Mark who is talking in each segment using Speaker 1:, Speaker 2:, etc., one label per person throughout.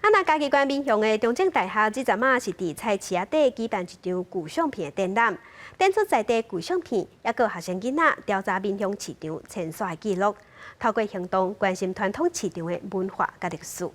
Speaker 1: 啊，若嘉義縣民雄的中正大學，這陣仔是佇菜市仔底舉辦一場舊相片的展覽，展出在地舊相片，抑閣學生囡仔調查民雄市場遷徙的記錄，透過行動關心傳統市場的文化佮歷史。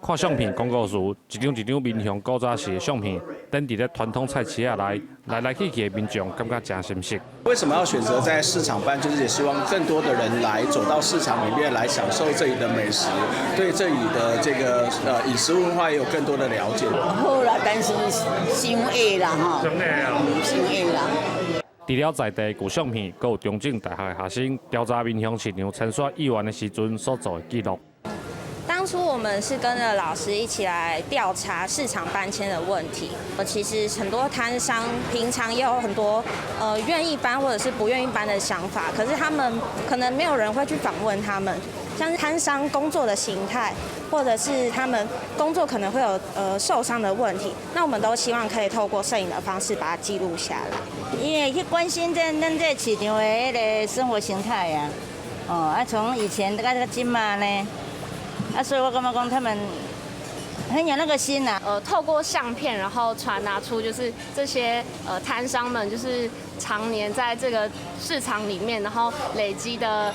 Speaker 2: 看相片講故事，一張一張民雄古早時的相片，展佇咧傳統菜市仔內，來來去去的民眾感覺誠心適。
Speaker 3: 為什麼要選擇在市場辦？就是也希望更多的人來走到市場裡面來享受這裡的美食，對這裡的這個飲食文化也有更多的了解。
Speaker 4: 好啦，但是傷矮啦吼，傷矮啦。
Speaker 2: 除了在地舊相片，閣有中正大學的學生調查民雄市場遷徙議員的時陣所做的記錄。
Speaker 5: 當初我們是跟着老師一起來調查市場搬遷的問題。其實很多攤商平常也有很多願意搬或者是不願意搬的想法，可是他們可能沒有人會去訪問他們，像是攤商工作的形態，或者是他們工作可能會有受傷的問題，那我們都希望可以透過攝影的方式把它記錄下來。
Speaker 4: 因為去關心這咱這市場的彼个生活形態啊，哦啊，從以前到這這馬呢。啊，所以我感覺講他們很有那個心吶。
Speaker 6: 透過相片，然後傳達出就是這些攤商們就是常年在這個市場裡面，然後累積的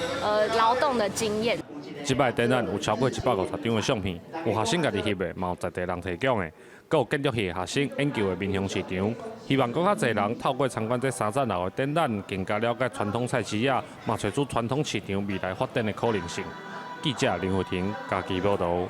Speaker 6: 勞動的經驗。
Speaker 2: 這擺展覽有超過150張的相片，有學生家己翕的，嘛有在地人提供的，閣有建築系學生研究的民雄市場。希望閣較濟人透過參觀這三層樓的展覽，更加了解傳統菜市仔，嘛揣出傳統市場未來發展的可能性。記者林慧婷嘉義報導。